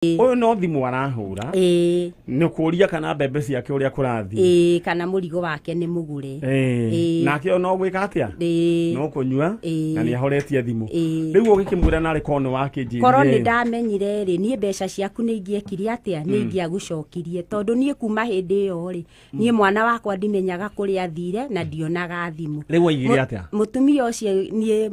Ũyũ no thimũ arahũra nĩ kũria kana mbembe ciake ũrĩa kũrathiĩ. Ĩĩ, kana mũrigo wake nĩ mũgũre. Nake no gwĩka atĩa? No kũnyua na nĩ ahoretie thimũ. Rĩu ũgĩkĩmwĩra narĩ korwo nĩ wakĩnjĩrire. Korwo nĩ ndamenyire rĩ, niĩ mbeca ciaku nĩ ingĩekire atĩa? Nĩ ingĩagũcokirie, tondũ niĩ kuma hĩndĩ ĩyo rĩ, niĩ mwana wakwa ndimenyaga kũrĩa athire na ndionaga thimũ. Rĩu oigire atĩa? Mũtumia ũcio niĩ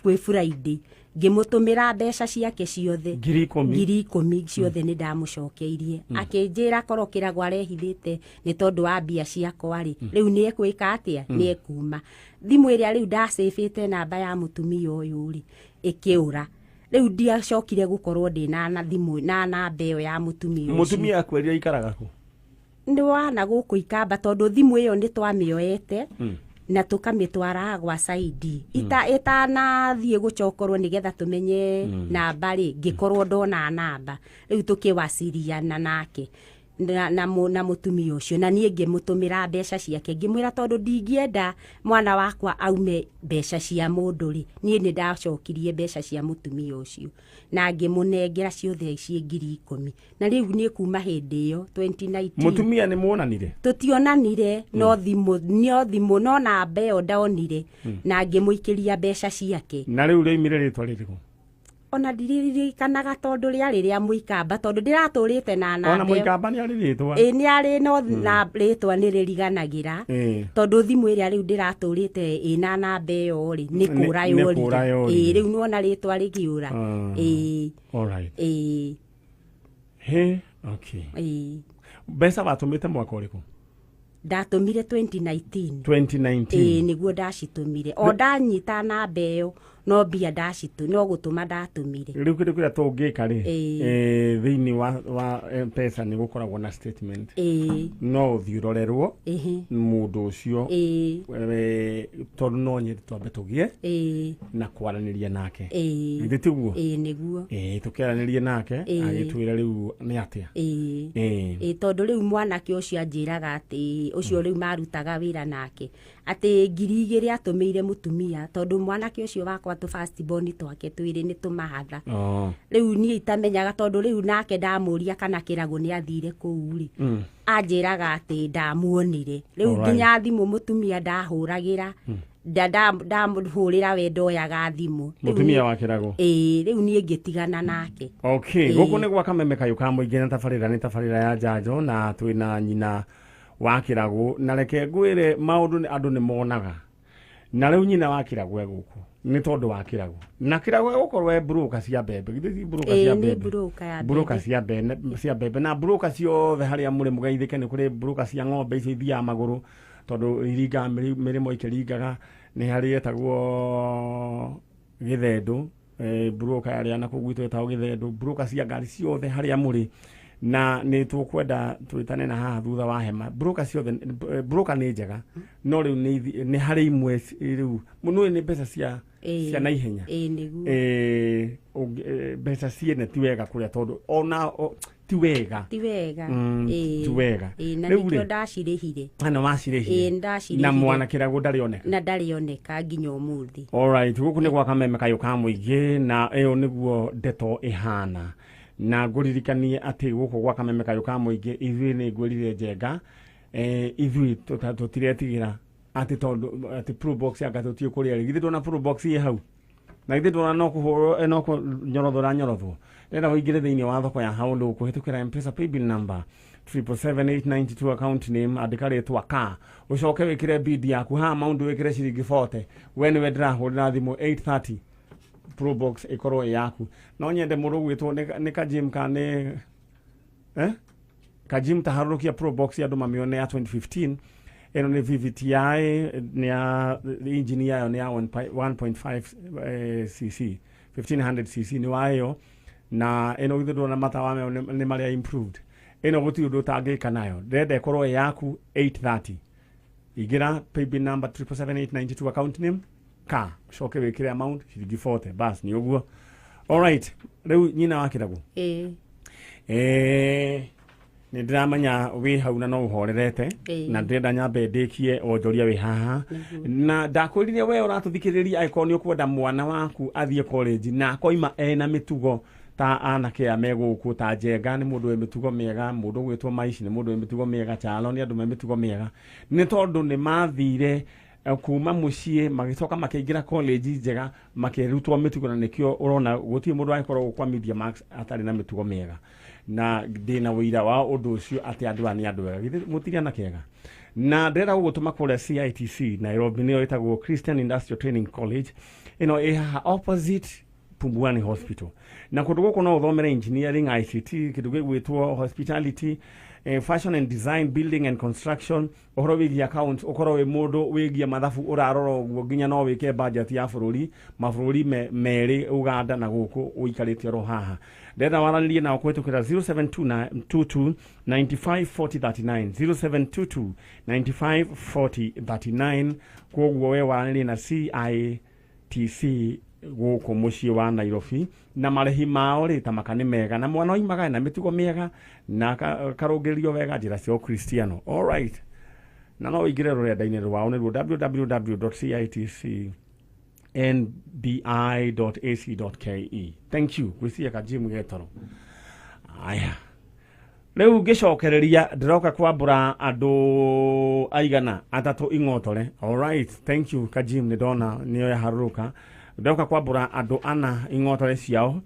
kwĩ Friday ngĩmũtũmĩra mbeca ciake ciothe. 10,000. 10,000 ciothe nĩ ndamũcokeirie. Akĩnjĩra korwo kĩragwo arehithĩte nĩ tondũ wa mbia ciakwa rĩ, rĩu nĩ ekwĩka atĩa? Nĩ ekuma. Thimũ ĩrĩa rĩu ndacĩbĩte namba ya mũtumia ũyũ rĩ, ĩkĩũra. Rĩu ndiacokire gũkorwo ndĩ na thimũ na namba ĩyo ya mũtumia ũcio. Mũtumia akwĩrire aikaraga kũ? Nĩ wana gũkũ Ikamba, tondũ thimũ ĩyo nĩ twamĩoete na tũkamĩtwara gwa Saidi ĩtanathiĩ gũcokorwo nĩgetha tũmenye namba rĩ, ngĩkorwo ndona namba rĩu tũkĩwaciriana nake na mũtumia ũcio, na niĩ ngĩmũtũmĩra mbeca ciake, ngĩmwĩra tondũ ndingĩenda mwana wakwa aume mbeca cia mũndũ rĩ, niĩ nĩ ndacokirie mbeca cia mũtumia ũcio na ngĩmũnengera ciothe ciĩ 10,000. Na rĩu niĩ kuma hĩndĩ ĩyo 2019. Mũtumia nĩ muonanire? Tũtionanire, no thimũ no namba ĩyo ndonire na ngĩmũikĩria mbeca ciake. Na rĩu rĩoimire rĩtwa rĩrĩkũ? Ona ndiririkanaga tondũ rĩarĩ rĩa Mũikamba, tondũ ndĩratũrĩte na namba. Ona Mũikamba nĩ arĩ rĩtwa? Ĩĩ nĩ arĩ, no na rĩtwa nĩ rĩriganagĩra. Tondũ thimũ ĩrĩa rĩu ndĩratũrĩte ĩna namba ĩyo rĩ, nĩ kũra yũrire. Ĩĩ rĩu nĩwona rĩtwa rĩkĩũra. Ĩĩ. Alright. Ĩĩ. He, okay. Ĩĩ. Mbeca watũmĩte mwaka ũrĩkũ? Ndatũmire 2019. 2019. Ĩĩ nĩguo ndacitũmire. O ndanyita namba ĩyo no mbia no gũtũma ndatũmire. Rĩu kĩndũ kĩrĩa tũngĩka rĩ, thĩinĩ wa M-Pesa nĩ gũkoragwo na statement. No ũthiĩ ũrorerwo mũndũ ũcio, tondũ no nyende twambe tũgĩe na kwaranĩria nake. Githĩ tiguo? Ĩĩ nĩguo. Tũkĩaranĩrie nake agĩtwĩra rĩu nĩ atĩa. Ĩĩ tondũ rĩu mwanake ũcio anjĩraga atĩ ũcio rĩu marutaga wĩra nake atĩ 2,000 atũmĩire mũtumia, tondũ mwanake ũcio wakwa tũ first born twake twĩrĩ nĩ tũmahatha. Rĩu niĩ itamenyaga, tondũ rĩu nake ndamũria kana kĩragũ nĩ athire kũu rĩ, anjĩraga atĩ ndamuonire. Rĩu nginya thimũ mũtumia ndahũragĩra, ndamũhũrĩra we ndoyaga thimũ. Mũtumia wa kĩragũ? Ĩĩ, rĩu niĩ ngĩtigana nake. Okay, gũkũ nĩ gwa Kameme Kayũ ka Mũingĩ na tabarĩra nĩ tabarĩra ya njanjo, na twĩna nyina wa kĩragũ, na reke ngwĩre maũndũ andũ nĩ monaga. Na rĩu nyina wa kĩragũ e gũkũ nĩ tondũ wa kĩragũ, na kĩragũ egũkorwo e broker cia mbembe. Githĩ ti broker cia mbembe? Broker ya mbembe. Broker cia mbembe. Na broker ciothe harĩa mũrĩ mũgeithĩke, nĩ kũrĩ broker cia ng'ombe icio ithiaga magũrũ tondũ iringaga mĩrĩmo ikĩringaga. Nĩ harĩ etagwo Gĩthendũ, broker yarĩa na kũu gwitũ ĩtagwo Gĩthendũ. Broker cia ngari ciothe harĩa mũrĩ, na nĩ tũkwenda twĩtane na haha thutha wa hema. Broker ciothe, broker nĩ njega, no rĩu nĩ harĩ imwe rĩu mũno nĩ mbeca cia naihenya. Ĩĩ, nĩguo. Mbeca ciene ti wega kũrĩa, tondũ ona ti wega. Ti wega. Ti wega. Na Rĩu nĩkĩo rĩ, ndacirĩhire. Na nĩ wacirĩhire. Ĩĩ, ndacirĩhire. Na mwana kĩragũ ndarĩ oneka. Na ndarĩ oneka nginya ũmũthĩ. Alright, gũkũ nĩ gwa Kameme Kayũ ka Mũingĩ, na ĩyo nĩguo ndeto ĩhana. Na ngũririkanie atĩ gũkũ gwa Kameme Kayũ ka Mũingĩ ithuĩ nĩ ngwĩrire Njenga, ithuĩ tũtiretigĩra atĩ tondũ atĩ Probox anga tũtiĩ kũrĩa rĩ. Githĩ ndona Probox ĩ hau? Na githĩ ndona no kũhũrwo, no kũnyorothwo ũranyorothwo? Ndĩrenda ũingĩre thĩinĩ wa thoko ya Haũndũ kũhĩtũkĩra M-Pesa paybill number triple seven eight ninety two, account name, andĩka rĩtwa ka, ũcoke wĩkĩre bid yaku haha maũndũ, wĩkĩre ciringi 40. We nĩwe ndĩrahũrĩra thimũ 8:30 Probox ĩkorwo ĩ yaku. No nyende mũndũ ũgwĩtwo nĩ Kajim ka nĩ, Kajim taharũrũkia Probox andũ mamĩone ya 2015. Ĩno nĩ VVTi, nĩ ya engine yayo nĩ ya 1.5, cc, 1500 cc nĩ wa ĩyo. Na ĩno githĩ ndũrona matawa mayo nĩ marĩa improved. Ĩno gũtirĩ ũndũ ũtangĩka nayo. Ndĩrenda ĩkorwo ĩ yaku 8:30. Ingĩra paybill number triple seven eight ninety two, account name ka, ũcoke wĩkĩre amount ciringi 40, bas nĩ ũguo. Alright, rĩu nyina wa kĩragũ. Nĩ ndĩramenya wĩ hau na no ũhorerete, na ndĩrenda nyambe ndĩkie wonjoria wĩ haha. Na ndakwĩrire we ũratũthikĩrĩria, angĩkorwo nĩ ũkwenda mwana waku athiĩ college na akoima ena mĩtugo Ta anake aya me gũkũ ta Njenga nĩ mũndũ wĩ mĩtugo mĩega, mũndũ ũgwĩtwo Maici nĩ mũndũ wĩ mĩtugo mĩega, Chalo nĩ andũ me mĩtugo mĩega, nĩ tondũ nĩ mathire kuma mũciĩ magĩcoka makĩingĩra college njega makĩrutwo mĩtugo, na nĩkĩo ũrona gũtirĩ mũndũ angĩkorwo kwa Media Max atarĩ na mĩtugo mĩega, na ndĩna ũira wa ũndũ ũcio atĩ andũ aya nĩ andũ ega. Githĩ mũtirĩ anake ega? Na ndĩrenda gũgũtũma kũrĩa CITC Nairobi, nĩyo ĩtagwo Christian Industrial Training College, ĩno ĩ haha opposite Pumwani Hospital. Na kũndũ gũkũ no ũthomere engineering, ICT, kĩndũ gĩgwĩtwo hospitality, fashion and design, building and construction, ũhoro wĩgiĩ accounts, ũkorwo wĩ mũndũ wĩgiĩ mathabu ũrarora ũguo, nginya no wĩke budget ya bũrũri, mabũrũri merĩ Uganda na gũkũ ũikarĩte oro haha. Ndĩrenda waranĩrie nao kũhĩtũkĩra 0722 95 40 39, 0722 95 40 39. Koguo we waranĩrie na CITC gũkũ mũciĩ wa Nairobi, na marĩhi mao rĩ ta maka nĩ mega, na mwana oimaga na mĩtugo mĩega na akarũngĩrĩrio wega njĩra cia ũkristiano. Alright, na no ũingĩre rũrenda-inĩ rwao nĩruo www.citcnbi.ac.ke. Thank you. Gwĩciria kajimu getoro. Aya, rĩu ngĩcokereria ndĩroka kwambũra andũ aigana atatũ ing'otore. Alright, thank you Kajim, nĩ ndona nĩyo yaharũrũka. Ndĩroka kwambũra andũ ana ing'otore ciao,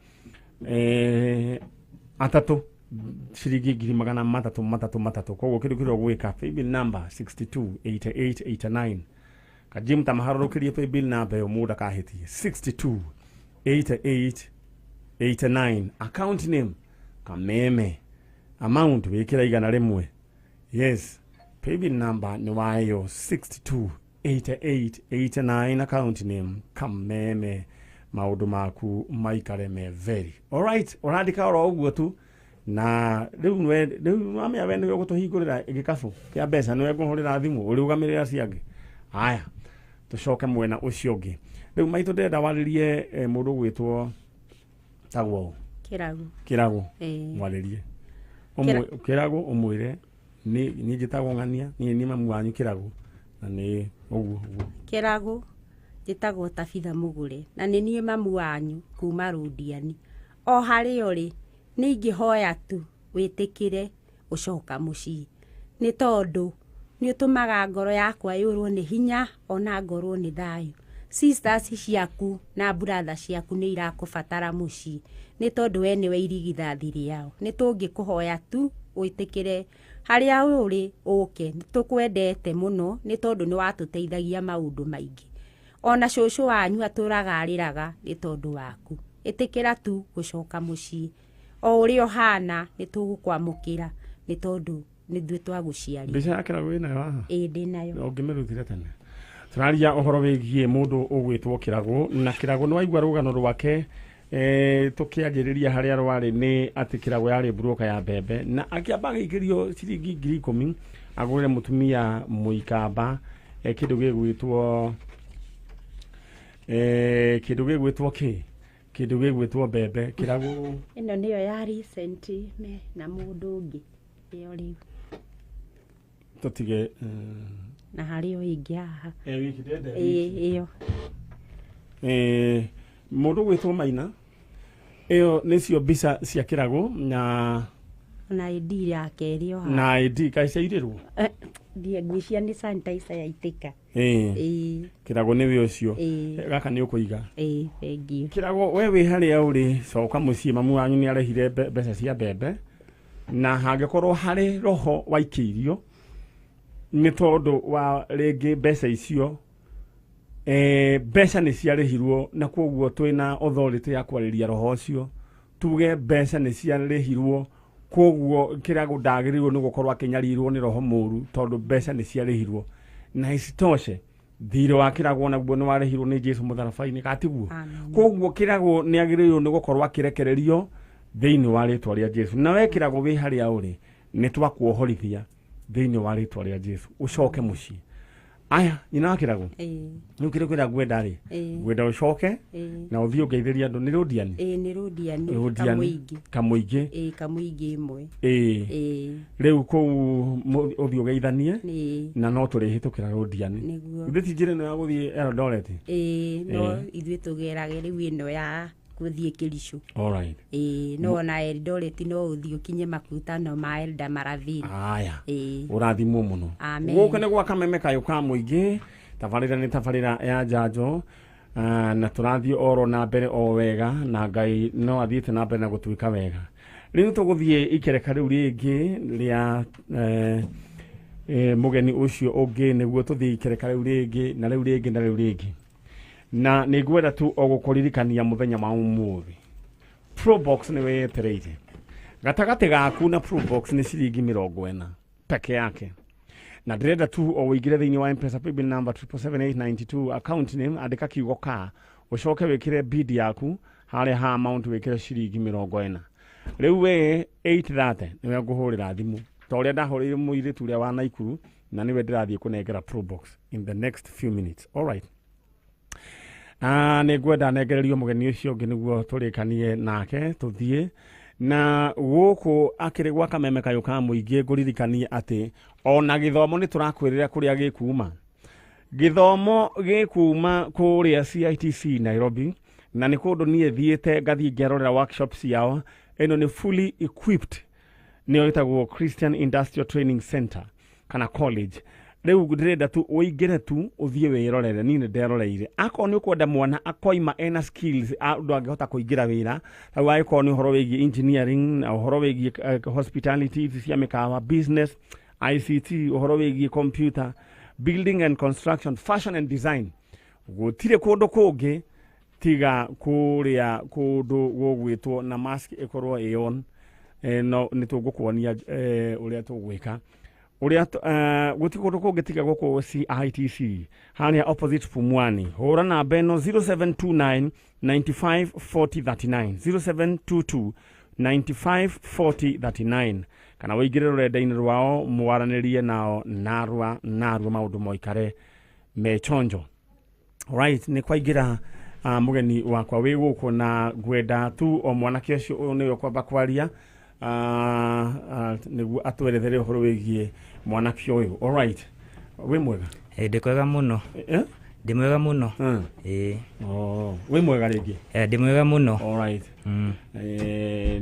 atatũ ciringi 300,000 matatũ matatũ. Koguo kĩndũ kĩrĩa ũgwĩka, paybill number 628889. Kajim ta maharũrũkĩrie paybill number ĩyo, mũndũ ndakahĩtie. 628889, account name Kameme, amount wĩkĩra 100. Yes, paybill number nĩ wayo 628889, account name Kameme. Maũndũ maku maikare me very alright. Ũrandĩka oro ũguo tu. Na rĩu we rĩu wamenya we nĩwe ũgũtũhingũrĩra gĩkabũ kĩa mbeca, nĩwe ngũhũrĩra thimũ ũrũgamĩrĩra acio angĩ. Aya, tũcoke mwena ũcio ũngĩ. Rĩu maitũ ndĩrenda warĩrie mũndũ ũgwĩtwo tagwo ũ? Kĩragu. Kĩragu. Ĩĩ. Mwarĩrie Kĩragu, ũmwĩre nĩ njĩtagwo ng'ania, niĩ nĩ mamu wanyu Kĩragu, na nĩ ũguo ũguo. Kĩragu, njĩtagwo Tabitha Mũgũre na nĩ niĩ mamu wanyu kuma Rũndiani. O harĩa ũrĩ nĩ ingĩhoya tu wĩtĩkĩre gũcoka mũciĩ, nĩ tondũ nĩ ũtũmaga ngoro yakwa yũrwo nĩ hinya ona ngorwo nĩ thayũ. Sisters ciaku na brother ciaku nĩ irakũbatara mũciĩ, nĩ tondũ we nĩwe irigithathi rĩao. Nĩ tũngĩkũhoya tu wĩtĩkĩre harĩa ũrĩ ũke, nĩ tũkwendete mũno nĩ tondũ nĩ watũteithagia maũndũ maingĩ. Ona cũcũ wanyu atũraga arĩraga nĩ tondũ waku. Ĩtĩkĩra tu gũcoka mũciĩ o ũrĩa ũhana, nĩ tũgũkwamũkĩra nĩ tondũ nĩ ithuĩ twagũciarire. Mbica ya Kĩragu wĩnayo haha? Ĩĩ, ndĩnayo. Ũngĩmĩrutire tene. Tũraria ũhoro wĩgiĩ mũndũ ũgwĩtwo Kĩragu, na Kĩragu nĩ waigua rũgano rwake. Tũkĩanjĩrĩria harĩa rwarĩ nĩ atĩ Kĩragu yarĩ mburũka ya mbembe, na akĩamba agĩikĩrio ciringi 10,000 agũrĩre mũtumia mũikamba kĩndũ gĩgwĩtwo kĩndũ gĩgwĩtwo kĩ kĩndũ gĩgwĩtwo mbembe. Kĩragu. Ĩno nĩyo ya recent me na mũndũ ũngĩ ĩyo rĩu. Tũtige. Na harĩ o ĩngĩ haha. Wiki ndende. Ĩĩ, ĩyo. Mũndũ ũgwĩtwo Maina, ĩyo nĩcio mbica cia Kĩragu na Na ID yake ĩrĩ o haha. Na ID kaĩ ciairĩrwo? Ndiĩ ngwĩcia nĩ sanitizer yaitĩka. Ĩĩ. Kĩragu nĩwe ũcio. Ĩĩ. Gaka nĩ ũkũiga. Ĩĩ, thengiũ. Kĩragu, we wĩ harĩa ũrĩ, coka mũciĩ. Mamu wanyu nĩ arehire mbeca cia mbembe, na hangĩkorwo harĩ roho waikĩirio nĩ tondũ wa rĩngĩ mbeca icio, mbeca nĩ ciarĩhirwo, na koguo twĩna authority ya kwarĩria roho ũcio tuge mbeca nĩ ciarĩhirwo. Koguo Kĩragu ndagĩrĩirwo nĩ gũkorwo akĩnyarirwo nĩ roho mũru, tondũ mbeca nĩ ciarĩhirwo. Na isitoshe, thirĩ wa Kĩragu onaguo nĩ warĩhirwo nĩ Jesu mũtharaba-inĩ, katiguo? Amen. Koguo Kĩragu nĩ agĩrĩirwo nĩ gũkorwo akĩrekererio thĩinĩ wa rĩtwa rĩa Jesu. Na we Kĩragu wĩ harĩa ũrĩ, nĩ twakuohorithia thĩinĩ wa rĩtwa rĩa Jesu, ũcoke mũciĩ. Aya, nyina wa Kĩragu. Rĩu kĩrĩa kwĩra ngwenda rĩ, ngwenda ũcoke na ũthiĩ ũngeithĩrie andũ. Nĩ Rũndiani? Ĩĩ, nĩ Rũndiani. Rũndiani. Kamũingĩ. Kamũingĩ. Ĩĩ, Kamũingĩ ĩmwe. Ĩĩ. Rĩu kũu ũthiĩ ũgeithanie. Na no tũrĩhĩtũkĩra Rũndiani. Nĩguo. Githĩ ti njĩra ĩno ya gũthiĩ Eldoret? Ĩĩ, no ithuĩ tũgerage rĩu ĩno ya gũthiĩ Kĩricũ. Alright. Ĩĩ, no ona Eldoret no ũthiĩ ũkinye makutano ma Elda Maravini. Aya. Ĩĩ. Ũrathimwo mũno. Amen. Gũkũ nĩ gwa Kameme Kayũ ka Mũingĩ, tabarĩra nĩ tabarĩra ya njanjo, na tũrathiĩ oro na mbere o wega, na Ngai no athiĩte na mbere na gũtuĩka wega. Rĩu tũgũthiĩ ikereka rĩu rĩngĩ rĩa mũgeni ũcio ũngĩ, nĩguo tũthiĩ ikereka rĩu rĩngĩ na rĩu rĩngĩ na rĩu rĩngĩ. Na nĩ ngwenda tu o gũkũririkania mũthenya wa ũmũthĩ. Probox nĩ wetereire. Gatagatĩ gaku na Probox nĩ ciringi 40 peke yake. Na ndĩrenda tu o ũingĩre thĩinĩ wa M-Pesa paybill number 777892, account name andĩka kiugo ka, ũcoke wĩkĩre bid yaku harĩa ha amount wĩkĩre ciringi 40. Rĩu we 8:30 nĩwe ngũhũrĩra thimũ ta ũrĩa ndahũrĩire mũirĩtu ũrĩa wa Naikuru, na nĩwe ndĩrathiĩ kũnengera Probox in the next few minutes. All right. Nĩ ngwenda nengererio mũgeni ũcio ũngĩ nĩguo tũrĩkanie nake tũthiĩ na gũkũ akĩrĩ gwa Kameme Kayũ ka Mũingĩ. Ngũririkanie atĩ ona gĩthomo nĩ tũrakwĩrĩra kũrĩa gĩkuma. Gĩthomo gĩkuma kũrĩa CITC Nairobi, na nĩ kũndũ niĩ thiĩte ngathiĩ ngerorera workshops ciao. Ĩno nĩ fully equipped, nĩyo ĩtagwo Christian Industrial Training Center kana college. Rĩu ndĩrenda tu ũingĩre tu ũthiĩ wĩrorere, niĩ nĩ nderoreire. Akorwo nĩ ũkwenda mwana akoima ena skills ũndũ angĩhota kũingĩra wĩra, rĩu angĩkorwo nĩ ũhoro wĩgiĩ engineering na ũhoro wĩgiĩ hospitality cia mĩkawa, business, ICT, ũhoro wĩgiĩ computer, building and construction, fashion and design, gũtirĩ kũndũ kũngĩ tiga kũrĩa kũndũ gũgwĩtwo na mask ĩkorwo ĩ on. No nĩ tũgũkuonia ũrĩa tũgwĩka ũrĩa gũtirĩ kũndũ kũngĩ tiga gũkũ CITC harĩa opposite Pumwani. Hũra namba ĩno 0729 95 40 39, 0722 95 40 39, kana wĩingĩre rũrenda-inĩ rwao mwaranĩrie nao narua narua maũndũ moikare mechonjo. Right, nĩ kwaingĩra mũgeni wakwa wĩ gũkũ, na ngwenda tu o mwanake ũcio ũyũ nĩwe kwamba kwaria nĩguo atwerethere ũhoro wĩgiĩ mwanake ũyũ. All right, wĩ mwega? Ndĩ kwega mũno. Ndĩ mwega mũno. Ĩĩ. Oh, wĩ mwega rĩngĩ? Ndĩ mwega mũno. All right.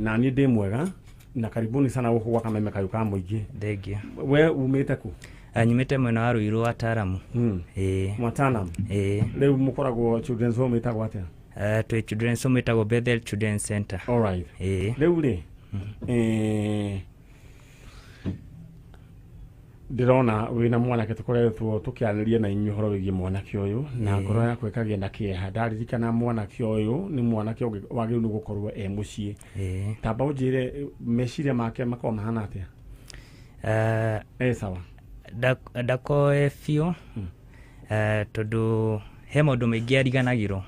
Na niĩ ndĩ mwega, na karibuni sana gũkũ gwa Kameme Kayũ ka Mũingĩ. Thengiũ. We umĩte kũ? Nyumĩte mwena wa Ruiru wa Taaramu. Ĩĩ. Mwatanamu? Ĩĩ. Rĩu mũkoragwo children's home ĩtagwo atĩa? Twĩ children's home ĩtagwo Bethel Children's Center. All right. Ĩĩ. Rĩu rĩ, ndĩrona wĩna mwanake tũkoretwo tũkĩarĩria na inyuĩ ũhoro wĩgiĩ mwanake ũyũ, na ngoro yakwa ĩkagĩa na kĩeha ndaririkana mwanake ũyũ nĩ mwanake wagĩrĩirwo nĩ gũkorwo e mũciĩ. Tamba ũnjĩre meciria make makoragwo mahana atĩa? Sawa. Ndakoe biũ, tondũ he maũndũ maingĩ ariganagĩrwo.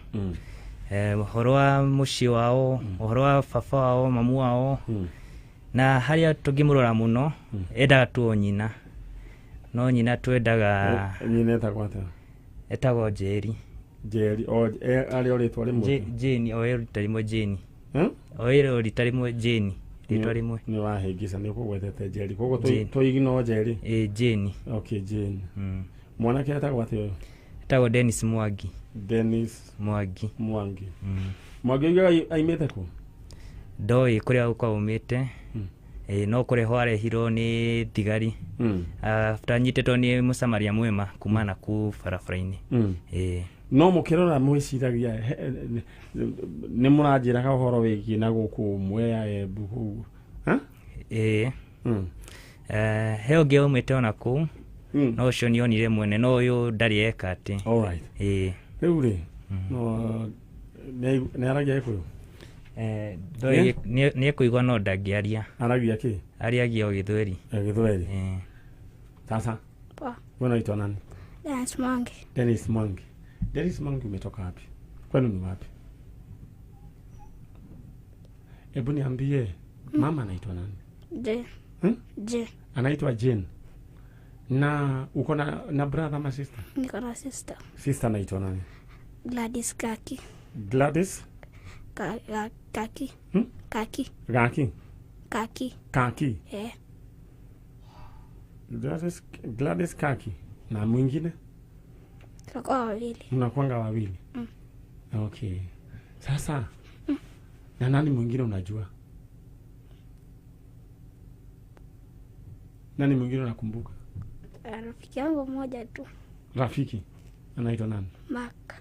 Ũhoro wa mũciĩ wao, ũhoro wa baba wao, mamu wao, na harĩa tũngĩmũrora mũno, endaga tu o nyina. No nyina twendaga. Nyina etagwo atĩa? Etagwo Njeri. Njeri, o arĩ o rĩtwa rĩmwe? Jane, o rĩtwa rĩmwe Jane. O rĩtwa rĩmwe Jane, rĩtwa rĩmwe. Nĩ wahĩngĩca, nĩ ũkũgwetete Njeri. Koguo tũigino Njeri. Ĩĩ, Jane. Okay, Jane. Mwanake etagwo atĩa ũyũ? Etagwo Dennis Mwangi. Dennis Mwangi. Mwangi. Mwangi oigaga aimĩte kũ? Ndoĩ kũrĩa gũkoragwo aumĩte. No kũrehwo arehirwo nĩ thigari. After anyitĩtwo nĩ mũsamaria mwema kuma na kũu barabara-inĩ. No mũkĩrora mwĩciragia nĩ mũranjĩraga ũhoro wĩgiĩ na gũkũ Mwea Embu kũu. Ha? Ĩĩ. He ũngĩ aumĩte ona kũu. No ũcio nĩonire mwene, no ũyũ ndarĩ eka atĩ. All right. Ĩĩ. Rĩu rĩ, no nĩ aragia Gĩkũyũ? Ndoĩ nĩ ekũigua no ndangĩaria. Aragia kĩ? Ariagia o Gĩthweri. Gĩthweri. Sasa. Poa. Wewe unaitwa nani? Dennis Mwangi. Dennis Mwangi. Dennis Mwangi umetoka wapi? Kwenu ni wapi? Hebu niambie, mama anaitwa nani? Jane. Jane. Anaitwa Jane. Na uko na brother ama sister? Niko na sister. Sister anaitwa nani? Gladys Kaki. Gladys? Kaki. Kaki. Gaki? Kaki. Kaki? Gladys Kaki. Na mwingine? Tunakuwa wawili. Mnakuanga wawili? Okay. Sasa, Na nani mwingine unajua? Nani mwingine unakumbuka? Rafiki yangu mmoja tu. Rafiki anaitwa nani? Mark.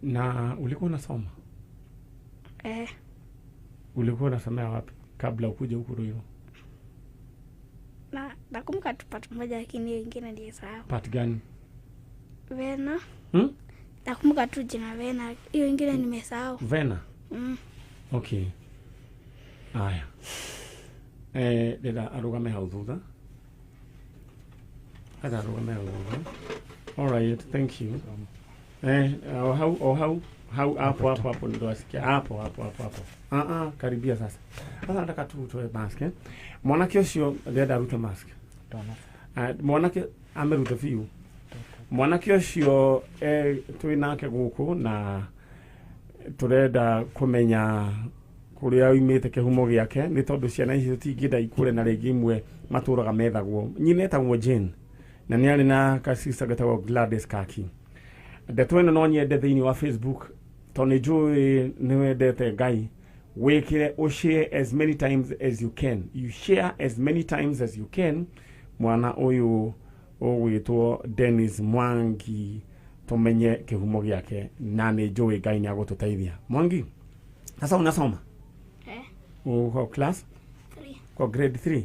Na ulikuwa unasoma? Ulikuwa unasomea wapi kabla ukuje huku Ruiru? Na nakumbuka tu part moja lakini wengine nilisahau. Part gani? Vena. Nakumbuka tu jina Vena, hiyo ingine nimesahau. Vena? Okay. Aya. Deda arugame hau thutha. Ada arugame hau thutha. All right, thank you. Hau hapo hapo hapo ndo asikia. Hapo hapo hapo hapo. Karibia sasa. Sasa nataka tu utoe mask eh. Mwanake ucio ndenda arute mask. Mwanake amerute biũ. Mwanake ucio twĩ nake gũkũ na turenda kumenya kuria oimĩte kĩhumo gĩake nĩ tondũ ciana ici tũtingĩenda ikũre na rĩngĩ imwe matũraga methagwo. Nyina etagwo Jane na nĩ arĩ na kasista getagwo Gladys Kaki. Ndeto ĩno no nyende thĩinĩ wa Facebook tondũ nĩ njũĩ nĩ wendete Ngai, wĩkĩre ũshare as many times as you can. You share as many times as you can. Mwana ũyũ ũgwĩtwo Dennis Mwangi tumenye kĩhumo gĩake na nĩ njũĩ Ngai nĩ agũtũteithia. Mwangi, sasa unasoma? Uko class 3. Kwa grade 3.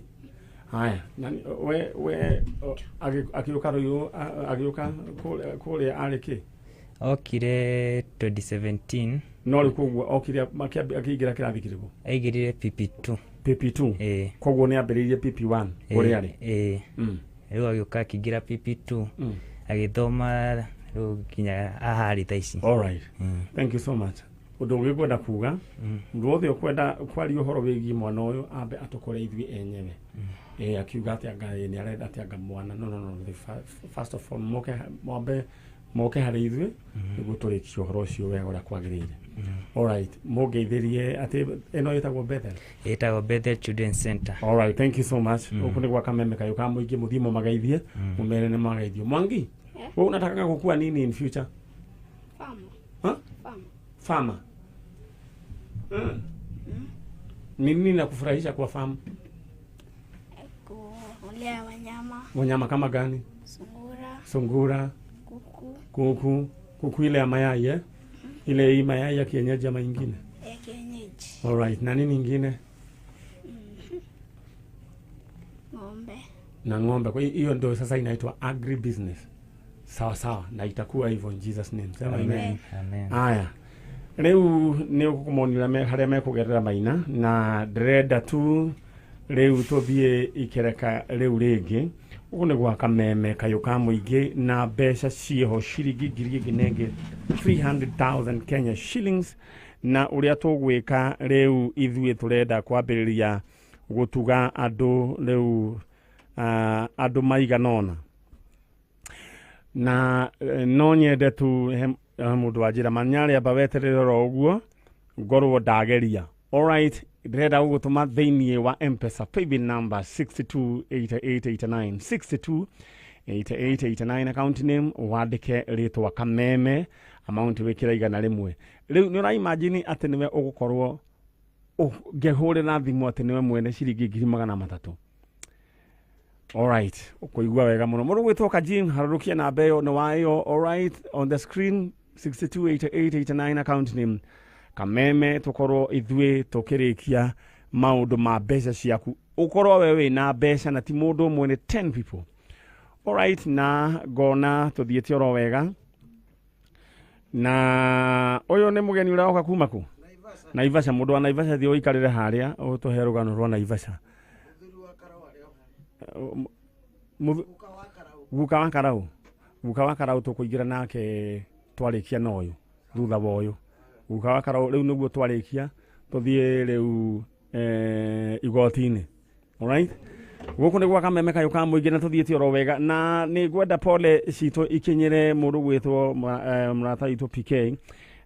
Haya, nani we agĩũka Ruiru, agĩũka kũrĩa arĩ kĩ? Okire 2017. No rĩu koguo okire akĩingĩra kĩrathi kĩrĩkũ? Aingĩrire PP2. PP2. Koguo nĩ ambĩrĩirie PP1 kũrĩa arĩ. Rĩu agĩũka akĩingĩra PP2. Agĩthoma rĩu nginya haha thaa ici. All right. Thank you so much. Ũndũ ũngĩ ngwenda kuga, mũndũ wothe ũkwenda kwaria ũhoro wĩgiĩ mwana ũyũ ambe atũkore ithuĩ enyewe. Akiuga atĩ anga nĩ arenda atĩ anga mwana. No. First of all moke harĩ ithuĩ nĩguo tũrĩkie ũhoro ũcio wega ũrĩa kwagĩrĩire. All right. Mũngeithĩrie atĩ ĩno ĩtagwo Bethel. Ĩtagwo Bethel Children's Center. All right, thank you so much. Gũkũ nĩ gwa Kameme kayũ ka mũingĩ, mũthiĩ mũmageithie, mũmere nĩ mageithio. Mwangi, wewe unataka kukua nini in future? Farmer. Huh? Farmer. Farmer. Nini nakufurahisha kwa farm? Kulea wanyama. Wanyama kama gani? Sungura. Sungura. Kuku. Kuku. Kuku ile ya mayai eh? Ile hii mayai ya kienyeji ama ingine? Ya kienyeji. All right, na nini ingine? Ng'ombe. Na ng'ombe. Kwa hiyo ndio sasa inaitwa agribusiness. Sawa sawa, na itakuwa hivyo in Jesus name. Sema amen. Amen. Aya. Rĩu nĩ ũkũmonire harĩa mekũgerera maina na ndĩrenda tu rĩu tũthiĩ ikereka rĩu rĩngĩ. Ũguo nĩ gwa Kameme kayũ ka mũingĩ na mbeca ciĩho ciringi ngiri ĩngĩ na ĩngĩ 300,000 Kenya shillings. Na ũrĩa tũgwĩka rĩu ithuĩ tũrenda kwambĩrĩria gũtuga andũ rĩu andũ maigana ũna. Na no nyende tu mũndũ wa njĩra manyarĩ amba weterere oro ũguo ngorwo ndageria. All right, ndĩrenda gũgũtũma thĩinĩ wa M-Pesa paybill number 628889 628889 account name wandĩke rĩtwa Kameme, amount wĩkĩre 100. Rĩu nĩ ũraimagine atĩ nĩwe ũgũkorwo ngĩhũrĩra thimũ atĩ nĩwe mwene ciringi 300,000. All right, ũkũigua wega mũno. Mũndũ gwĩtwo Kajim, harũrũkia namba ĩyo nĩ wayo. All right, on the screen 628889 account name Kameme, tũkorwo ithuĩ tũkĩrĩkia maũndũ ma mbeca ciaku. Ũkorwo we wĩna mbeca na ti mũndũ ũmwe, nĩ 10 people. All right, na ngona tũthiĩte oro wega. Na ũyũ nĩ mũgeni ũroka kuma kũ? Naivasha. Mũndũ wa Naivasha thiĩ ũikarĩre harĩa ũtũhe rũgano rwa Naivasha. Guka wa Karau. Guka wa Karau tũkũingĩra nake twarĩkia na ũyũ thutha wa ũyũ. Guka wa Karau rĩu nĩguo twarĩkia tũthiĩ rĩu igoti-inĩ. All right? Gũkũ nĩ gwa Kameme kayũ ka mũingĩ na tũthiĩte oro wega. Na nĩ ngwenda pole citũ ikinyĩre mũndũ gwĩtwo mũrata witũ PK.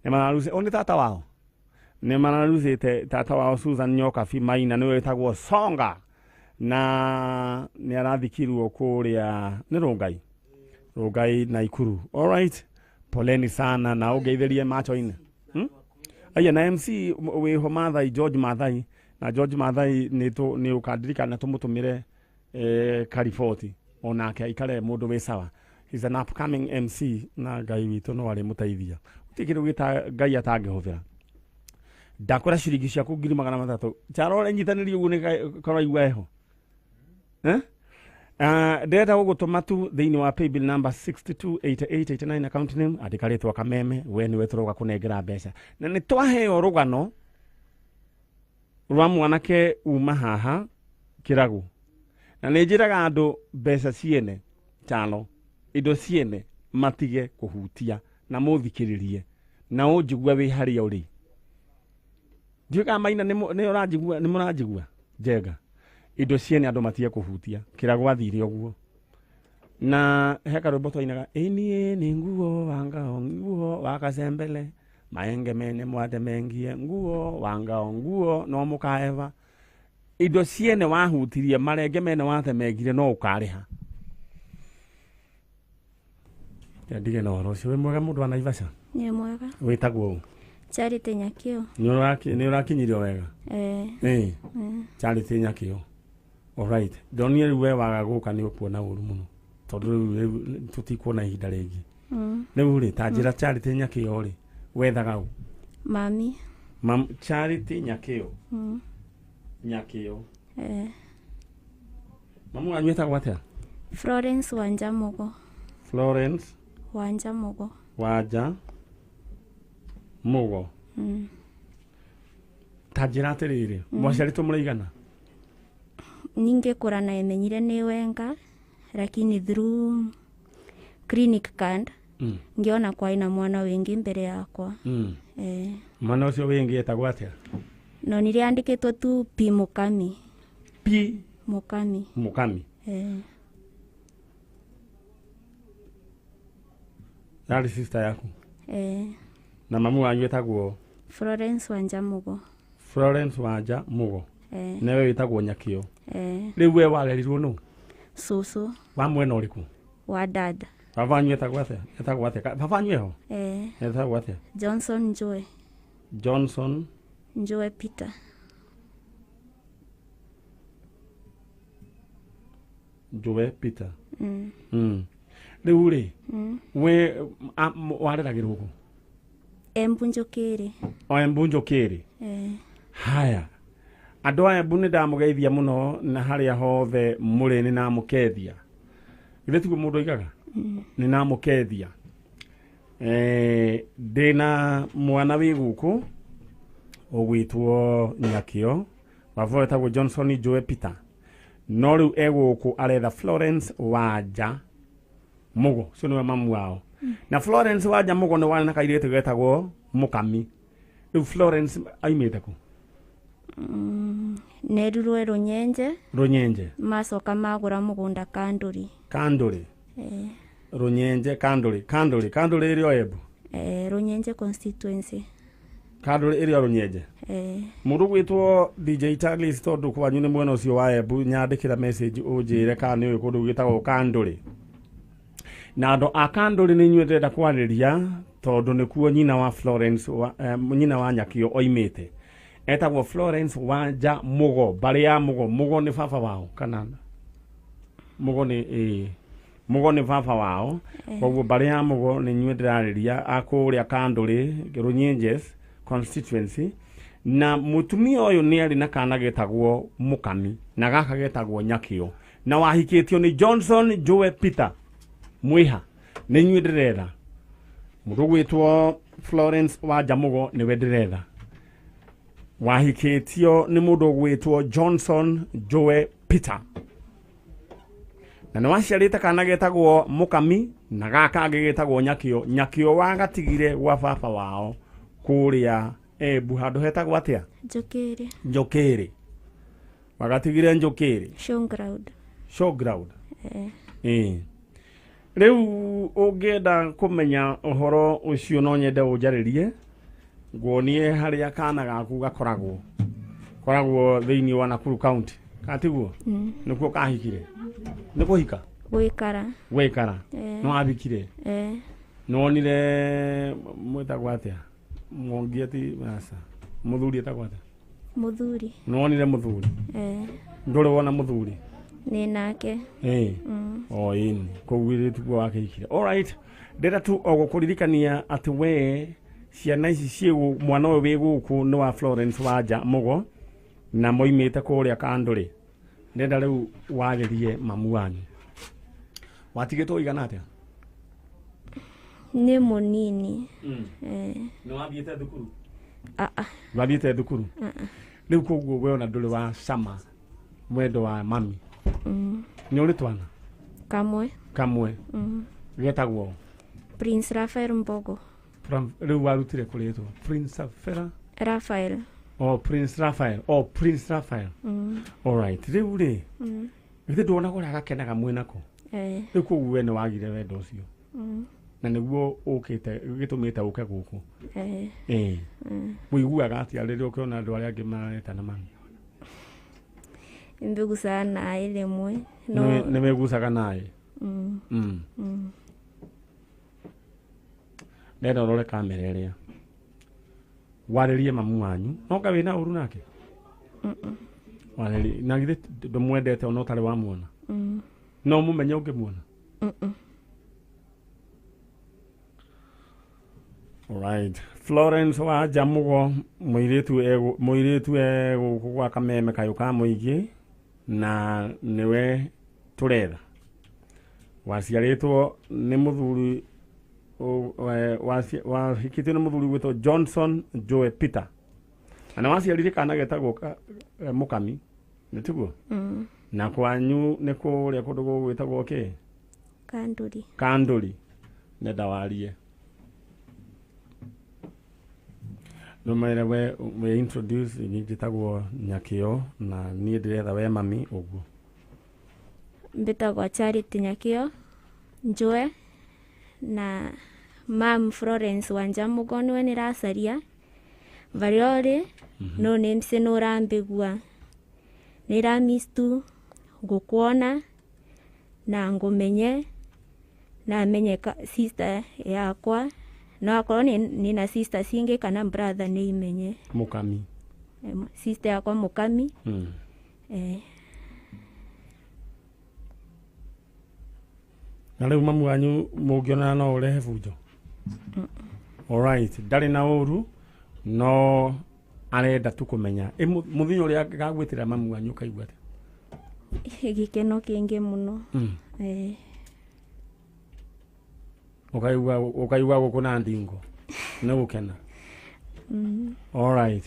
Nĩ mararucĩ, nĩ tata wao. Nĩ mararucĩte tata wao Susan Nyokabi Maina, nĩwe wĩtagwo Songa. Na nĩ arathikirwo kũrĩa nĩ Rongai. Rongai Naikuru. All right. Poleni sana na ũngeithĩrie macho-inĩ. Aya na MC wĩho Mathai, George Mathai, na George Mathai nĩ ũkandirikana tũmũtũmĩre kariboti onake aikare mũndũ wĩ sawa. He's an upcoming MC na Ngai witũ no arĩmũteithia. Gũtirĩ kĩndũ gĩta Ngai atangĩhũthĩra. Ndakwĩra ciringi ciaku 300,000. Charore nyitanĩrie ũguo nĩ karaigua heho. Ndĩrenda gũgũtũma tu thĩinĩ wa paybill number 628889 account name, andĩka rĩtwa Kameme, we nĩwe tũroka kũnengera mbeca. Na nĩ twaheo rũgano rwa mwanake uma haha Kĩragu. Na nĩ njĩraga andũ mbeca ciene chano, indo ciene matige kũhutia na mũthikĩrĩrie na ũnjigue wĩ harĩa ũrĩ. Ndiũĩ kana Maina nĩ ũranjigua, nĩ mũranjigua Njenga. Indo ciene andũ matige kũhutia. Kĩragu athire ũguo. Na he karwĩmbo twainaga, ĩniĩ nĩ nguo wangao nguo wakacembele maenge mene mwate mengie nguo wangao nguo no mũkaeva. Indo ciene wahutirie marenge mene watemengire no ũkarĩha. Ndige na ũhoro ũcio. Wĩ mwega mũndũ wa Naivasha? Nĩ mwega. Wĩtagwo ũ? Charity Nyakĩo. Nĩ ũrakinyirio wega? Charity Nyakĩo. Alright. Ndonire rĩu we waga gũka nĩ ũkuona ũru mũno. Tondũ rĩu tũtikuona ihinda rĩngĩ. Rĩu rĩ, ta njĩra Charity Nyakĩo rĩ, wethaga ũ? Mami. Charity Nyakĩo. Nyakĩo. Mamu wanyu etagwo atĩa? Florence Wanja Mugo. Florence Wanja Mugo. Wanja Mugo. Ta njĩra atĩrĩrĩ, mwaciarĩtwo mũraigana? Ningĩkũra na emenyire nĩ wenga, lakini through clinic card ngiona kwaina mwana wingi mbere yakwa. Mwana ũcio wingi etagwo atĩa? No nĩrĩandĩkĩtwo tu P Mukami. P Mukami. Mukami. Yarĩ sister yaku? Na mamu wanyu etagwo? Florence Wanja Mugo. Florence Wanja Mugo. Newe wĩtagwo Nyakĩo. Rĩu we warerirwo nũ? Cũcũ. Wa mwena ũrĩkũ? Wa dada. Baba wanyu etagwo atĩa? Etagwo atĩa? Baba wanyu eho? Etagwo atĩa? Johnson Njoe. Johnson Njoe Peter. Njoe Peter. Rĩu rĩ, we wareragĩrwo kũ? Embu Njũkĩrĩ. O Embu Njũkĩrĩ? Haya. Andũ a Embu nĩ ndamũgeithia mũno na harĩa hothe mũrĩ nĩ ndamũkethia. Githĩ tiguo mũndũ oigaga? Nĩ ndamũkethia. Ndĩna mwana wĩ gũkũ ũgwĩtwo Nyakĩo, baba wetagwo Johnson Njoe Peter. No rĩu egũkũ aretha Florence Wanja Mugo, ũcio nĩwe mamu wao. Na Florence Wanja Mugo nĩ warĩ na kairĩtu getagwo Mukami. Rĩu Florence aimĩte kũ? Nerirwe Rũnyenje. Rũnyenje. Macoka magũra mũgũnda Kandũri. Kandũri. Rũnyenje Kandũri. Kandũri, Kandũri ĩrĩ o Embu? Rũnyenje constituency. Kandũri ĩrĩ o Rũnyenje? Mũndũ gwĩtwo DJ Taglis tondũ kwanyu nĩ mwena ũcio wa Embu, nyandĩkĩra message ũnjĩre kana nĩ ũĩ kũndũ gwĩtagwo Kandũri. Na andũ a Kandũri nĩ inyuĩ ndĩrenda kwarĩria tondũ nĩkuo nyina wa Florence nyina wa Nyakĩo oimĩte. Etagwo Florence Wanja Mugo, mbarĩ ya Mugo. Mugo nĩ baba wao kana Mugo nĩ Mugo nĩ baba wao. Koguo mbarĩ ya Mugo nĩ inyuĩ ndĩrarĩria a kũrĩa Kandũri, Rũnyenjes constituency. Na mũtumia ũyũ nĩ arĩ na kana getagwo Mukami na gaka getagwo Nyakĩo, na wahikĩtio nĩ Johnson Njoe Peter Mwiha. Nĩ inyuĩ ndĩretha. Mũndũ gwĩtwo Florence Wanja Mugo nĩwe ndĩretha. Wahikĩtio nĩ mũndũ gwĩtwo Johnson Njoe Peter. Na nĩ waciarĩte kana getagwo Mukami na gaka kangĩ getagwo Nyakĩo. Nyakĩo wagatigire gwa baba wao kũrĩa Embu handũ hetagwo atĩa? Njũkĩrĩ. Njũkĩrĩ. Wagatigire Njũkĩrĩ. Showground. Showground. Rĩu ũngĩenda kũmenya ũhoro ũcio no nyende ũnjarĩrie nguonie harĩa kana gaku gakoragwo. Koragwo thĩinĩ wa Nakuru County. Katiguo? Nĩkuo kahikire. Nĩ kũhika? Gwĩkara. Gwĩkara. Nĩ wabikire? Nĩ wonire mwĩtagwo atĩa? Mwangi ati aca. Mũthuri etagwo atĩa? Mũthuri. Nĩwonire mũthuri? Eh. Ndũrĩ wona mũthuri? Nĩ nake. Ĩĩ. O ĩni kũu ĩrĩ tiguo wakĩhikire. Alright, ndĩrenda tu o gũkũririkania atĩ we ciana ici ciĩ mwana ũyũ wĩ gũkũ nĩ wa Florence Wanja Mũgo na moimĩte kũrĩa Kandũrĩ. Ndĩrenda rĩu warĩrie mamu wanyu. Watigĩtwo ũigana atĩa? Nĩ mũnini. Eh. Nĩ wathiĩte thukuru? Aa. Wathiĩte thukuru? Rĩu koguo we ona ndũrĩ wa cama mwendo wa mami. Nĩ ũrĩ twana? Kamwe. Kamwe. Getagwo? Prince Raphael Mbogo. Rĩu warutire kũrĩtwo Prince Rafael? Raphael. Oh, Prince Raphael. Oh, Prince Raphael. All right. Rĩu rĩ, githĩ nduonaga ũrĩa gakenaga mwĩnako? Eh. Rĩu koguo we nĩ wagire wendo ũcio. Na nĩguo ũkĩte gĩtũmĩte ũke gũkũ. Eh. Ĩĩ. Ũiguaga atĩa rĩrĩa ũkĩona andũ arĩa angĩ maretana mami? Mbigucaga naĩ rĩmwe. No. Nĩ wĩgucaga naĩ? Ndenda ũrore kamera ĩrĩa. Warĩrie mamu wanyu. No ka wĩna ũru nake? Warĩrie. Na githĩ ndũmwendete ona ũtarĩ wamuona? No mũmenye ũngĩmuona? Alright. Florence Wanja Mũgo mũirĩtu e gũkũ gwa Kameme kayũ ka mũingĩ na nĩwe tũretha. Waciarĩtwo nĩ mũthuri wahikĩtio nĩ mũthuri gwĩtwo Johnson Joe Peter. Na nĩ waciarire kana getagwo Mũkami, nĩ tiguo? Na kwanyu nĩ kũrĩa kũndũ gũgwĩtagwo kĩ? Kandũri. Kandũri. Nenda warie. Nũmere we introduce niĩ njĩtagwo Nyakĩo na niĩ ndĩretha we mami ũguo. Mbĩtagwo Charity Nyakĩo Njue na mam Florence Wanja Mũgo nĩwe nĩracaria varĩa ũrĩ no nĩ mc nĩũrambĩgua nĩramiss tu ngũkuona na ngũmenye na menye sister yakwa no akorwo nĩna sister cingĩ kana brother nĩ imenye. Mũkami. Sister yakwa Mũkami. Eh. Na rĩu mamu wanyu mũngĩonana no ũrehe bunjo? Alright, ndarĩ na ũru no arenda tu kũmenya. Ĩ mũthenya ũrĩa ngagwĩtĩra mamu wanyu ũkaigua atĩa? Gĩkeno kĩingĩ mũno. Eh. Ũkaigua gũkũ na ndingo nĩ gũkena. Alright.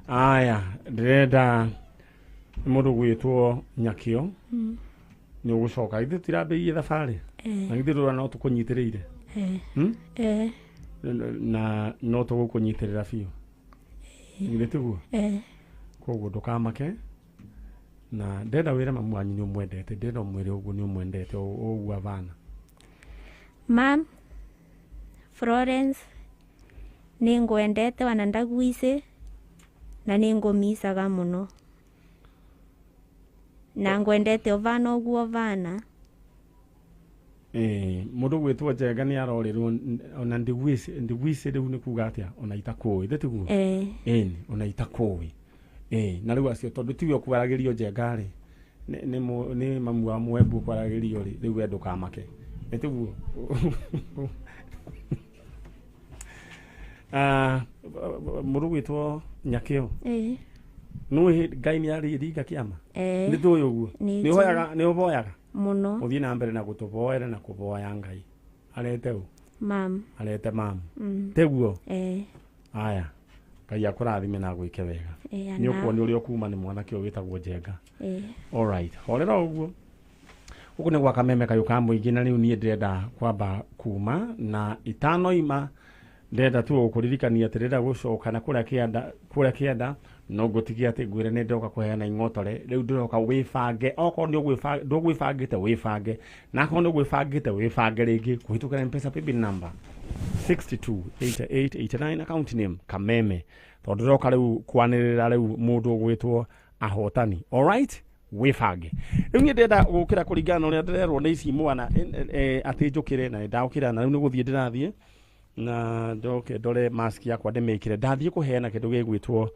Aya, ndĩrenda mũndũ gwĩtwo Nyakĩo. Nĩ ũgũcoka ithuĩ tũtirambĩrĩirie thabarĩ. Na githĩ ndũrona no tũkũnyitĩrĩire? Eh. Na no tũgũkũnyitĩrĩra biũ. Githĩ tiguo? Eh. Koguo ndũkamake. Na ndenda wĩre mamu wanyu nĩ ũmwendete, ndĩrenda ũmwĩre ũguo nĩ ũmwendete ũguo abana. Mam Florence nĩ ngwendete wana ndagwicĩ na nĩ ngũmicaga mũno na ngwendete ũvana ũguo ũvana. Mũndũ gwĩtwo Njenga nĩ arorĩrwo ona ndigwicĩ rĩu nĩ kuga atĩa ona itakũĩ thĩ tiguo? Ĩni ona itakũĩ. Na rĩu acio tondũ tiwe ũkwaragĩrio Njenga rĩ nĩ mamu wa Mwembu ũkwaragĩrio rĩ rĩu we ndũkamake. Nĩ tiguo? Mũndũ gwĩtwo Nyakĩo. Nĩũĩ Ngai nĩ arĩringa kĩama? Nĩ tũĩ ũguo? Nĩ Nĩ nĩ ũhoyaga? Mũno. Ũthiĩ na mbere na gũtũvoera na kũvoya Ngai. Arete ũ? Mam. Arete mam. Tiguo? Aya. Ngai akũrathime na agwĩke wega. Nĩ ũkuona ũrĩa ũkuma nĩ mwanake ũyũ wĩtagwo Njenga. Alright. Horera ũguo. Gũkũ nĩ gwa Kameme kayũ ka mũingĩ na rĩu niĩ ndĩrenda kwamba kuma na itanoima ndĩrenda tu gũkũririkania atĩ ndĩrenda gũcoka na kũrĩa kĩanda no ngũtigie atĩ ngwĩre nĩ ndĩroka kũheana ing'otore rĩu ndĩroka wĩbange okorwo nĩ ndũgwĩbangĩte wĩbange na akorwo nĩ ũgwĩbangĩte wĩbange rĩngĩ kũhĩtũkĩra M-Pesa paybill number 628889 account name Kameme tondũ ndĩroka rĩu kwanĩrĩra rĩu mũndũ ũgwĩtwo ahotani. Alright, wĩbange rĩu niĩ ndĩrenda gũkĩra kũringana na ũrĩa ndĩrerwo nĩ ici mwana atĩ njũkĩre na nĩndokĩra na rĩu nĩ gũthiĩ ndĩrathiĩ Na njoke ndore mask yakwa ndĩmĩkĩre. Ndathiĩ kũheana kĩndũ gĩgwĩtwo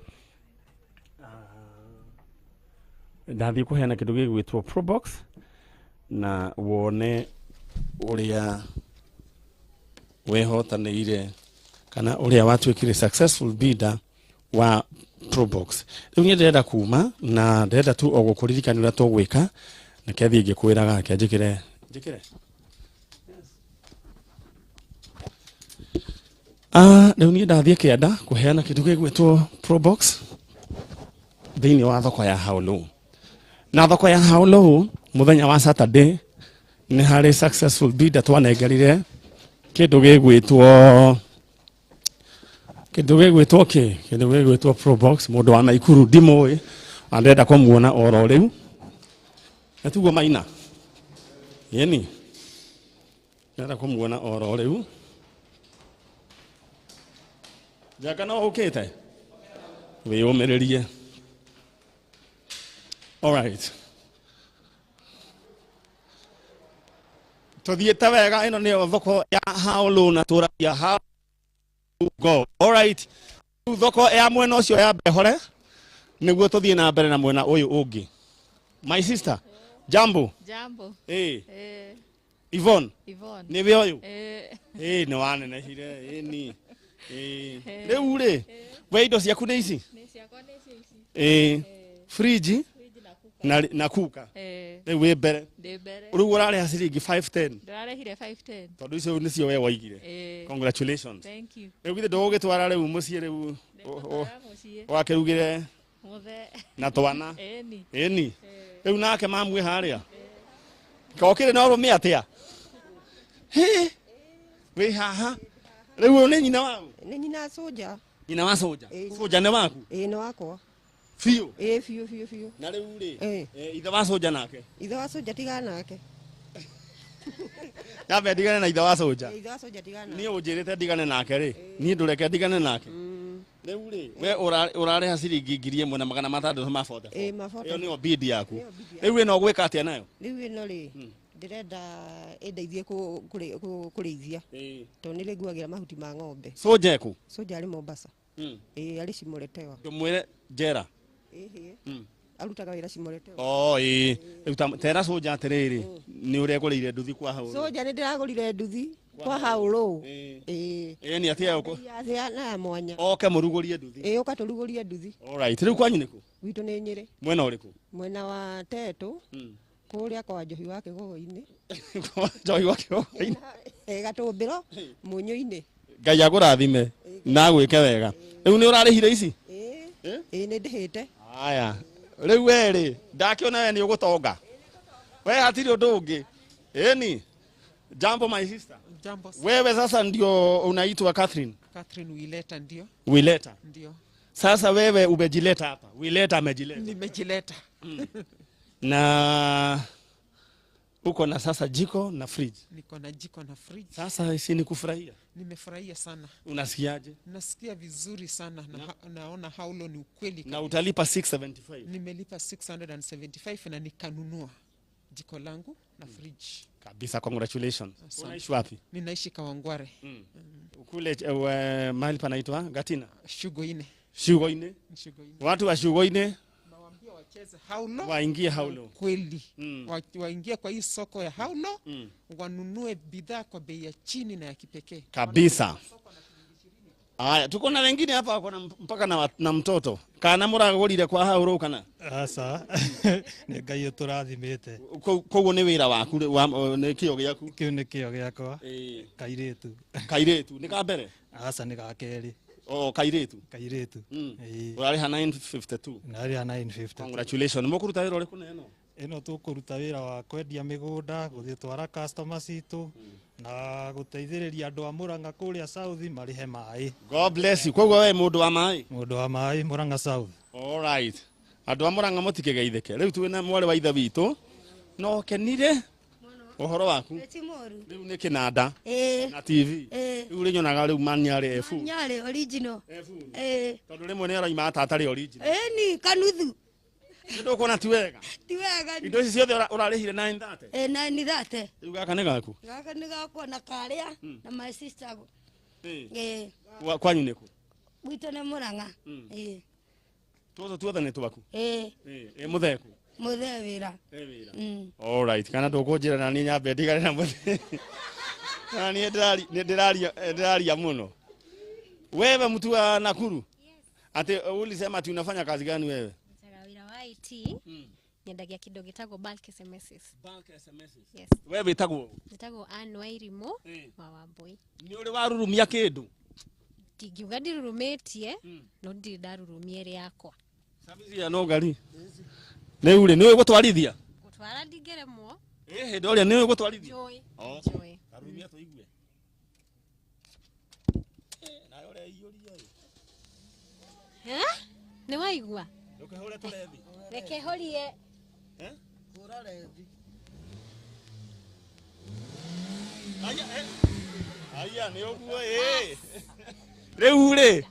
ndathiĩ kũheana kĩndũ gĩgwĩtwo Probox na wone ũrĩa wehotanĩire kana ũrĩa watuĩkire successful bidder wa Probox. Rĩu niĩ ndĩrenda kuma na ndĩrenda tu o gũkũririkania ũrĩa tũgwĩka na kĩathiĩ ngĩkwĩraga reke njĩkĩre njĩkĩre. Rĩu niĩ ndathiĩ kĩanda kũheana kĩndũ gĩgwĩtwo Probox thĩinĩ wa thoko ya Haulu. Na thoko ya Haulu mũthenya wa Saturday nĩ harĩ successful bidder twanengerire kĩndũ gĩgwĩtwo kĩ kĩndũ gĩgwĩtwo Probox. Mũndũ wa Naikuru ndimũĩ na ndĩrenda kũmuona oro rĩu. Na tiguo Maina? Yeni ndĩrenda kũmuona oro rĩu. Njaka no ũkĩte wĩyũmĩrĩrie. All right. Tuthiĩte wega, ĩno nĩyo thoko ya Haulu na tũragia Haulu go. All right. Rĩu thoko ya mwena ũcio ya Behore nĩguo tũthiĩ na mbere na mwena ũyũ ũngĩ. My sister, jambo. Jambo. Yvonne. Yvonne. Nĩwe ũyũ? Nĩ wanenehire, ni. Rĩu rĩ, we indo ciaku nĩ ici? Nĩ ciakwa nĩ ici ici. Fridge na kuka. Rĩu wĩ mbere. Ndĩ mbere. Rĩu ũrarĩha ciringi 510. Ndĩrarĩhire 510. Tondũ icio nĩcio we waigire. Congratulations. Thank you. Rĩu githĩ ndũgũgĩtwara rĩu mũciĩ rĩu ũgakĩrugĩre Mũthee. na twana. Ĩni. Ĩni. Rĩu nake mamu ĩ harĩa. Kokĩrĩ na ũrũme atĩa? Hĩ. Wĩ haha. Rĩu ũyũ nĩ nyina waku? Nĩ nyina Soja. Nyina wa Soja? Soja nĩ waku? Ĩĩ nĩ wakwa. Biũ? Ĩĩ biũ biũ biũ. Na rĩu rĩ, ithe wa Soja nake? Ithe wa Soja tigana nake. Nyambe ndigane na ithe wa Soja. Ithe wa Soja tigana nake. Niĩ ũnjĩrĩte ndigane nake rĩ, niĩ ndũreke ndigane nake. Rĩu rĩ, we ũrarĩha ciringi 1644. Ĩĩ ma 44. Ĩyo nĩyo bid yaku. Rĩu ĩno ũgwĩka atĩa nayo? Rĩu ĩno rĩ, ndĩrenda ĩndeithie kũrĩithia. Tondũ nĩ rĩnguagĩra mahuti ma ng'ombe. Soja ĩkũ? Soja arĩ Mombasa. Ĩĩ arĩ Cimoretewa. Ndũmwĩre njera. Ĩhĩ. Arutaga wĩra Cimoretewa. Oh ĩĩ. Rĩu tera Soja atĩrĩrĩ, nĩ ũregũrĩire nduthi kwa Haũrũ. Soja nĩ ndĩragũrire nduthi kwa Haũrũ. Ĩĩ. Ĩĩ nĩ atĩa ũkũ? Na ya mwanya. Oke mũrugũrie nduthi. Ĩĩ ũka tũrugũrie nduthi. All right. Rĩu kwanyu nĩkũ? Gwitũ nĩ Nyĩrĩ. Mwena ũrĩkũ? Mwena wa Tetũ. Kũrĩa kwa Njohi wa Kĩgogo-inĩ. Kwa Njohi wa Kĩgogo-inĩ. Gatũmbĩro Mũnyũ-inĩ. Ngai akũrathime na agwĩke wega. Rĩu nĩ ũrarĩhire ici? Ĩĩ. Ĩĩ nĩ ndĩhĩte. Aya. Rĩu we rĩ, ndakĩona we nĩ ũgũtonga. We hatirĩ ũndũ ũngĩ. Ĩni. Jambo my sister. Jambo. Wewe sasa ndio unaitwa Catherine? Catherine Wileta ndio. Wileta. Ndio. Sasa wewe umejileta hapa. Wileta amejileta. Nimejileta. Na uko na sasa jiko na fridge. Niko na jiko na fridge. Sasa si ni kufurahia? Nimefurahia sana. Unasikiaje? Nasikia vizuri sana na naona Haulo ni ukweli. Na utalipa 675. Nimelipa 675 na nikanunua jiko langu na fridge. Kabisa, congratulations. Unaishi wapi? Ninaishi Kawangware. Kule mahali panaitwa Gatina. Shugoine. Shugoine. Shugoine. Watu wa Shugoine nawaambia wacheze Haulo. Waingie Haulo. Kweli. Waingie kwa hii soko ya Haulo, wanunue bidhaa kwa bei ya chini na ya kipekee. Kabisa. Aya, tuko na wengine hapa wako na mpaka na mtoto. Kana muragurire kwa Haulo kana? Aca. Nĩ Ngai ũtũrathimĩte. Koguo nĩ wĩra waku nĩ kĩo gĩaku? Kĩu nĩ kĩo gĩakwa. Kairĩtu. Kairĩtu, nĩ ka mbere? Aca nĩ ga kerĩ. Oh, kairĩtu. Kairĩtu. Ũrarĩha 952. Ndarĩha 952. Congratulations. Mũkũruta wĩra ũrĩkũ na ĩno? Ĩno tũkũruta wĩra wa kwendia mĩgũnda, gũthiĩ twara customer citũ na gũteithĩrĩria andũ a Murang'a kũrĩa South marĩhe maĩ. God bless you. Koguo we mũndũ wa maĩ? Mũndũ wa maĩ Murang'a South. All right. Andũ a Murang'a mũtikĩgeithĩke. Rĩu twĩna mwarĩ wa ithe witũ. No kenire ũhoro waku? Rĩu nĩ kĩnanda na TV. Rĩu rĩnyonaga rĩu manyarĩ efu. Manyarĩ original. Tondũ rĩmwe nĩ aroima tata rĩ original. Ĩni kanuthu. Ndũkuona ti wega? Ti wega. Indo ici ciothe ũrarĩhire 930? 930. Rĩu gaka nĩ gaku? Gaka nĩ gakwa na karĩa na my sister. Ĩĩ. Kwanyu nĩ kũ? Gwitũ nĩ Mũrang'a. Ĩĩ. Tũtũ tuothe nĩ twaku? Ĩĩ. Ĩ mũthee kũ? Mũthee wĩra. Ĩ wĩra. All right, kana ndũkũnjĩra na niĩ nyambe ndigane na mũthee. Na niĩ nĩ ndĩraria mũno. Wewe mtu wa Nakuru? Ati ulisema ati unafanya kazi gani wewe? Ndutaga wĩra wa IT. Nyendagia kĩndũ gĩtagwo bulk SMSs. Bulk SMSs. Yes. Wewe wĩtagwo? Njĩtagwo Ann Wairimu wa Wambui. Nĩ ũrĩ warurumia kĩndũ? Ndingiuga ndirurumĩtie, no ndirĩ ndarurumia ĩrĩ yakwa. Service ya no ngari. Rĩu rĩ, nĩ ũĩ gũtwarithia? Gũtwara ndingĩremwo. Ĩ hĩndĩ ũrĩa nĩ ũĩ gũtwarithia? Njũĩ. Oh. Njũĩ. Karurumia tũigue. Nayo ũreiyũria ĩ. Nĩ waigua? Ndũkĩhũre tũrethi. Reke horie. Hũra rethi. Aya, aya nĩ ũguo ĩ. Rĩu rĩ,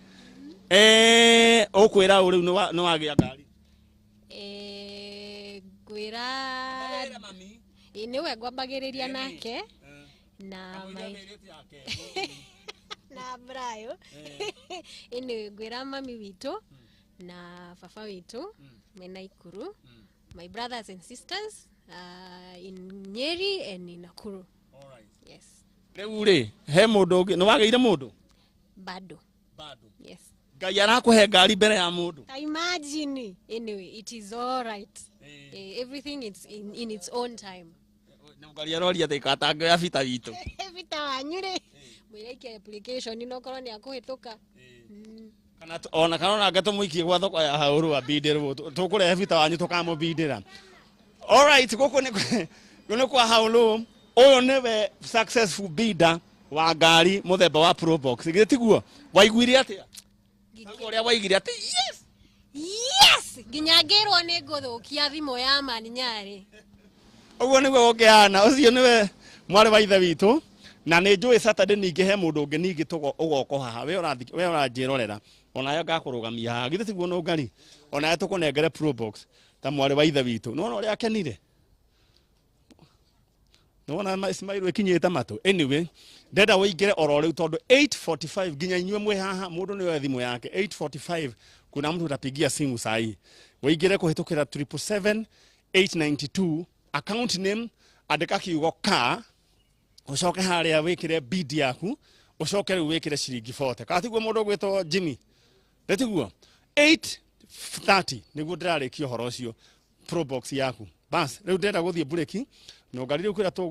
ũkwĩra ũ rĩu nĩ wagĩa ngari? Ngwĩra ĩ nĩwe ngwambagĩrĩria nake na na Brayo. Ĩ ngwĩra mami witũ na baba witũ mena Ikuru, my brothers and sisters in Nyeri and in Nakuru. Yes. Rĩu rĩ, he mũndũ ũngĩ, nĩ wagĩire mũndũ? Bado. Bado. Yes. Ngai arakũhe ngari mbere ya mũndũ. I imagine. Anyway, it is all right. Everything is in its own time. Ngari aroria atĩ katango ya bita witũ. Bita wanyu rĩ, mwĩraikia application no korwo nĩ akũhĩtũka. Kana ona kana ona ngatũmũikie gwa thoko ya haũrũ ambindĩrwo tũkũrehe bita wanyu tũkamũbindĩra. All right, gũkũ nĩ kwa haũrũ. Ũyũ nĩwe successful bidder wa ngari mũthemba wa Probox. Githĩ tiguo? Waiguire atĩa? Ũguo ũrĩa waiguire atĩ yes. Yes! Nginya ngĩrwo nĩ ngũthũkia thimũ ya Maninyarĩ. Ũguo nĩguo gũkĩhana. Ũcio nĩwe mwarĩ wa ithe witũ. Na nĩ njũĩ Saturday ningĩ he mũndũ ũngĩ ningĩ ũgoka haha. We ũranjĩrorera. Onawe ngakũrũgamia haha. Githĩ tiguo no ngari? Onawe tũkũnengere Probox ta mwarĩ wa ithe witũ. Nĩwona ũrĩa akenire? Nĩwona smile ĩkinyĩte matũ. Anyway, ndenda ũingĩre oro rĩu tondũ 8:45 nginya inyuĩ mwĩ haha mũndũ nĩoe thimũ yake. 8:45 kuna mtu utapigia simu saa hii. Ũingĩre kũhĩtũkĩra 777 892 account name, andĩka kiugo ka, ũcoke harĩa wĩkĩre bid yaku, ũcoke rĩu wĩkĩre ciringi 40. Kana tiguo mũndũ ũgwĩtwo Jimmy? Nĩ tiguo? 8:30 nĩguo ndĩrarĩkia ũhoro ũcio Probox yaku. Bas, rĩu ndĩrenda gũthiĩ bureki, no ngari rĩu kwĩra tũgwĩ